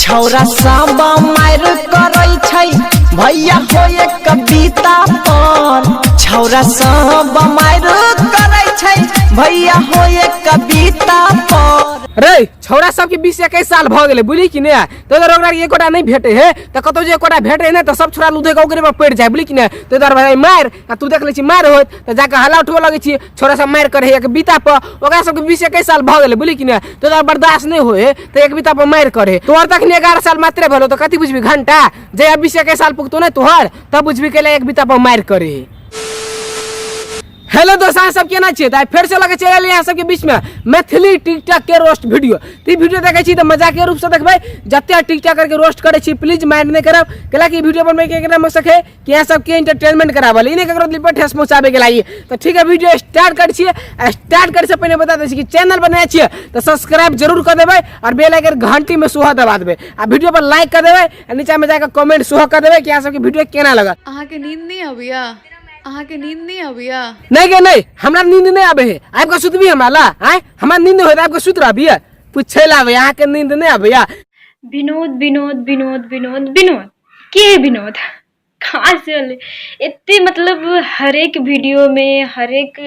छौरा सब मार करै छै भैया होए कविता पर। छौरा सब मार करै छै भैया होए कविता पर। रे छौरा सबके 20-21 साल भऽ गेलै, बुझली कि नहि? ताहि दुआरे ओकरा एकोटा नहि भेटै है, तऽ कतौ जे एकोटा भेटै नहि तऽ सब छोरा लुधे कऽ ओकरे पर पड़ि जाइ, बुझली कि नहि? ताहि दुआरे भाइ मारि आ तू देख लै छी मारि होइत तऽ जाकऽ हल्ला उठबऽ लगै छी। छोरा सब मारि करै है एक बीता पर, ओकरा सबके 20-21 साल भऽ गेलै, बुझली कि नहि? ताहि दुआरे बर्दाश्त नहि होइ है तऽ एक बीता पर मारि करै। तोहर तऽ अखनी 11 साल मात्रे भेलौ तऽ कथी बुझबी घंटा? जहिया 20-21 साल पुगतौ ने तोहर तब बुझबी कैला एक बीता पर मारि करै है। हेलो दोस्त, अहाँ सब केना छियै? तऽ आइ फेर से लगे चलि एलियै अहाँ सबके बीच में मैथिली टिकटॉक के रोस्ट वीडियो। तऽ ई वीडियो देखै छी तऽ मजाके रूप से देखबै। जते टिकटॉकर के रोस्ट करै छी प्लीज माइंड नहि करब, कैलाकि ई वीडियो बनबै के एकरा मकसद है कि अहाँ सबके एंटरटेनमेंट कराबल, ई नहि ककरो दिल पर ठेस पहुँचाबे के लागि। तऽ ठीक है, वीडियो स्टार्ट करै छियै। स्टार्ट करै से पहिने बता दै छी कि चैनल बनाए छियै तऽ सब्सक्राइब जरूर कऽ देबै और बेल आइकन घंटी में सेहो दबा देबै आ वीडियो पर लाइक कऽ देबै आ नीचा में जाकऽ कमेंट सेहो कऽ देबै कि अहाँ सबके वीडियो केना लगल। अहाँके नींद नहि अबैया? अहाँके नींद नहि अबैया? नहीं गे नहीं, हमरा नींद नहीं आबे है। आबि कऽ सुतबी हमरा ला? आँय, हमरा नींद होइत आबि कऽ सुति रहबी? पूछे ला आबे अहाँके नींद नहीं आबैया? विनोद विनोद विनोद विनोद विनोद के है विनोद कहाँ से अलै एते? मतलब हरेक वीडियोमे हरेक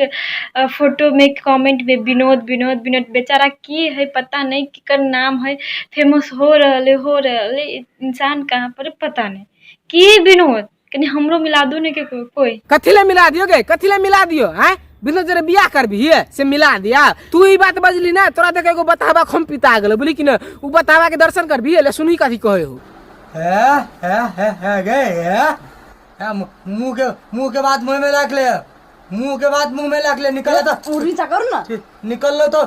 फोटोमे कमेंटमे विनोद विनोद विनोद। बेचारा के है पता नहि, केकर नाम है, फेमस हो रहल है, हो रहल है इंसान कहाँ पर है पता नहि। के विनोद कनि हमरो मिला दू ने के कोई। कथी ले मिला दियो गे? कथी ले मिला दियो? आँय, बिना जरे बियाह करबी से मिला दिया? तू ई बात बजली ना, तोरा देख एगो बतावा खम पिता गेलो, बोली कि ना? उ बतावा के दर्शन करबी ले, सुनी कथी कहे हो। है है है है गे है है मुंह के बात मुंह में रख ले, मुंह के बात मुंह में रख ले। निकल तो उड़ी चा करू ना, निकल लो तो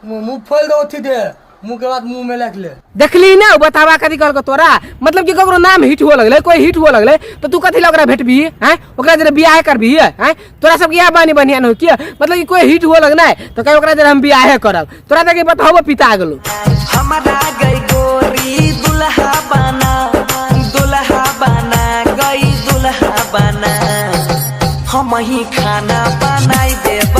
मुंह फोल दो उठी दे, मुंह के बाद मुंह में रख ले। देखली ना उ बतावा कथी कहलको तोरा? मतलब कि ककरो नाम हिट हुआ लगले, कोई हिट हुआ लगले तो तू कथी ला ओकरा भेटबी? हैं, ओकरा जरे बियाह करबी? हैं, तोरा सबके इएह बानी बढ़िया न हो कि मतलब कि कोई हिट हुआ लगना है तो कहे ओकरा जरे हम बियाहे करब। तोरा देखे बताबो पिता गेलो। हमरा गई गोरी दुल्हा बना, दुल्हा बना गई दुल्हा बना, हम ही खाना बनाई देब,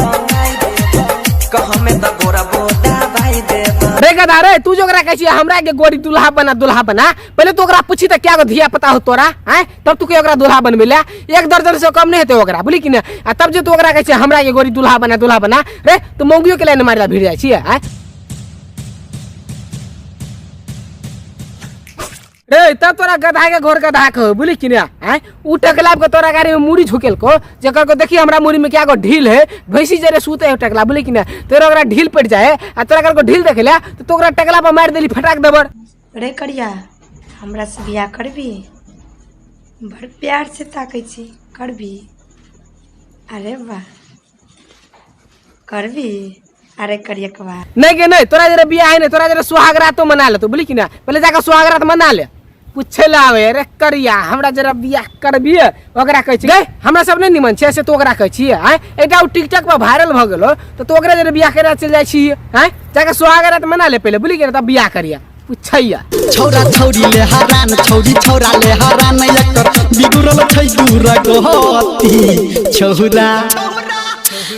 कह में तो गोरा बोदा भाई देब। रे गधा रे, तू जो ओकरा कहै छी हमरा के गोरी दुल्हा बना दुल्हा बना, पहिले तू ओकरा पूछी त क्या गो धिया पता हो तोरा? हैं, तब तू के ओकरा दुल्हा बनबे ले? एक दर्जन से कम नहीं हेतै ओकरा, बुझली कि ने? आ तब जे तू ओकरा कहै छी हमरा के गोरी दुल्हा बना दुल्हा बना, रे तू मौगियो के लाइन मारे ला भिड़ जाइ छी? हैं रे, तब तोरा गधा के घोर गधा के हो, बुझली कि ने? हैं, उ टकला के तोरा गाड़ी में मुड़ी झुकेलको, जेकर को देखी हमरा मुड़ी में क्या गो ढील है, भैंसी जरे सुते है टकला, बुझली कि ने? तोरा ओकरा ढील पड़ जाए आ तोरा को ढील देखेला तो तू ओकरा टकला पर मार देली फटाक दबर। रे करिया, हमरा से बियाह करबी? बड़ प्यार से ताकै छी, करबी? अरे वाह, करबी? अरे करियकवा नहीं के नहीं, तोरा जरा बियाह है नहीं, तोरा जरा सुहाग रातो मना ले तू, बुझली कि ना? पहले जाकर सुहाग रात मना ले। पूछे ला आवे रे करिया हमरा जरा बियाह करबी? ओकरा कहै छी गै हमरा सब नहीं निमन छै से तू ओकरा कहै छी? आँय, एकटा उ टिकटॉक पर वायरल भऽ गेलो तऽ तू ओकरा जरा बियाह करे चलि जाइ छी? आँय, जाकर सुहाग रात मना ले पहले, बुझली कि ना? तब बियाह करिया पूछैया। छौरा छौरी ले हरान, छौरी छौरा ले हरान, एकर बिगुरल छै दूर गति। छौरा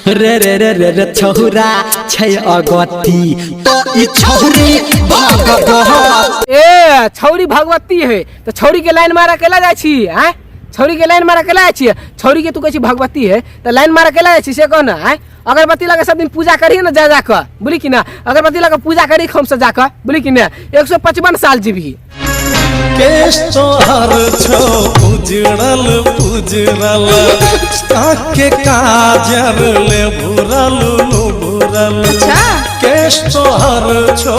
रे रे रे रे रे छौरा छै अगति तो ई छौरी भगवती। ए छौरी भगवती है तो छौरी के लाइन मारा केला जाइ छी? आँय, छौरी के लाइन मारा केला जाइ छी? छौरी के तू कहै छी भगवती है तो लाइन मारा केला जाइ छी से कह ना? आँय, अगरबत्ती लगा सब दिन पूजा करी ना जा जाकर, बोली कि ना? अगरबत्ती लगा पूजा करी हम से जाकर, बोली कि ना? 155 साल जीवी। केश तोहर छौ उजड़ल उजड़ल, आँख काजर ले भुरल भुरल। केश तोहर छौ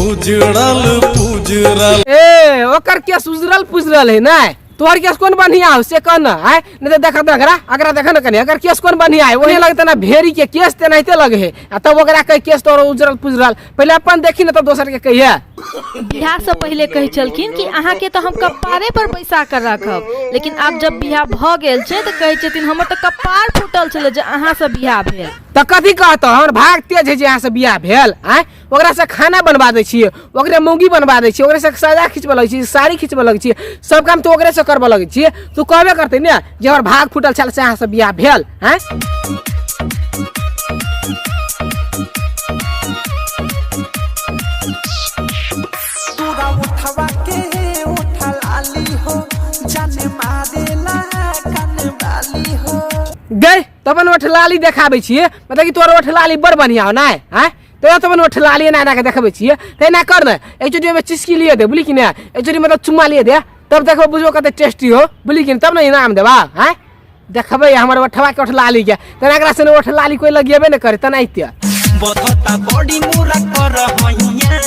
उजड़ल उजड़ल। ए ओकर केश उजरल पुजरल है ना, तोहर केस कोन बढ़िया हो से कह ना? आय नहीं तो देख अगरा अगरा देख ना कनी, अगर केस कोन बढ़िया है? वही लगते ना भेड़ी के केस तेनाहिते लगे है आ तब ओकरा कह केस तोहर उजरल पुजरल। पहले अपन देखी ना तब दोसर के कहिए। बियाह से पहले कहै छलखिन कि अहाँके तऽ हम कपारे पर बैसा कर राखब, लेकिन आब जब बियाह भऽ गेल छै तऽ कहै छथिन हमर तऽ कपार फूटल छलै जे अहाँसँ बियाह भेल। तऽ कथी कहतौ, हमर भाग तेज है जे अहाँसँ बियाह भेल? आँय, ओकरा से खाना बनवा दै छियै, ओकरे मौगी बनवा दै छियै, ओकरे से साया खिचबऽ लगै छियै, साड़ी खिचबऽ लगै छियै, सब काम तऽ ओकरे से करबऽ लगै छियै। तू कहबे करतै ने जे हमर भाग फूटल छल से अहाँसँ बियाह भेल? आँय, तोरा उठवा के उठा लाली हो, जाने मारेला कान वाली हो। गए तबन ओठलाली देखाबै छियै, मतलब कि तोहर ओठलाली बड़ बढ़िया हो ना, आँय? तो तबन ओठलाली एना एना के देखबै छियै, तऽ एना कर ने, एकचोटि ओहिमे चिस्की लिए दे, बुझली कि नहि? एकचोटि मतलब चुम्मा लिए दे, तब देखबो बुझबो कते टेस्टी हो, बुझली कि नहि? तब ने इनाम देबा, आँय? देखबै हमर ओठवा के ओठलाली के, तेना एकरा से ओठलाली कोई लगेबे नहि करे तेनाहिते। बथता बड़ी मोरा कर हैया।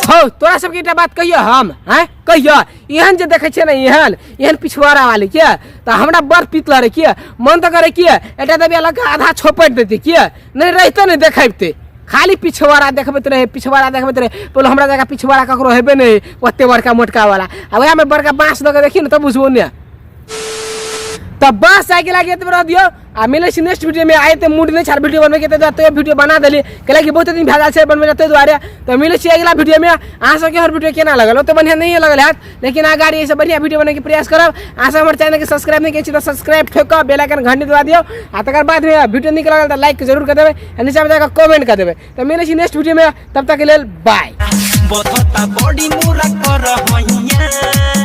हौ तोरा सबके एकटा बात कहियो हम, आँय? कहियो, एहन जे देखै छियै ने, एहन एहन पिछवाड़ा वाली के तऽ हमरा बड़ पीत लड़े के मन तऽ करे के एकटा दबिया लग के आधा छोपटि देतै के नहि रहिते नहि देखैबते, खाली पिछवाड़ा देखबैत रहे, पिछवाड़ा देखबैत रहे। बोलो हमरा जगह पिछवाड़ा ककरो हेबे नहि ओते बड़का मोटका वाला, आ वएहमे बड़का बाँस दऽ के देखियौ ने तब बुझबो ने। तऽ बस आइ के लागे एतबे रह दियौ, आ मिलै छी नेक्स्ट वीडियो में। आइ तऽ मूड नहि छल वीडियो बनबै के, ताहि दुआरे तैयो वीडियो बना देली, कैलाकि बहुत दिन भए गेल छै बनबै लए, ताहि दुआरे। तऽ मिलै छी अगिला वीडियो में। अहाँ सबके हर वीडियो केना लगल? ओते बढ़िआँ नहिए लगल हैत, लेकिन अगाड़ी एहिसँ बढ़िआँ वीडियो बनैके प्रयास करब। अहाँ सब हमर चैनलके सब्सक्राइब नहि केने छी तऽ सब्सक्राइब ठोकि कऽ बेल आइकन घंटी दबा दियौ, आ तकर बाद में वीडियो नीक लगल तऽ लाइक जरूर कऽ देबै आ नीचाँमे जाकऽ कमेंट कऽ देबै। तऽ मिलै छी नेक्स्ट वीडियो में, तब तक के लेल बाय। बथता बड़ी मोरा कर हैया।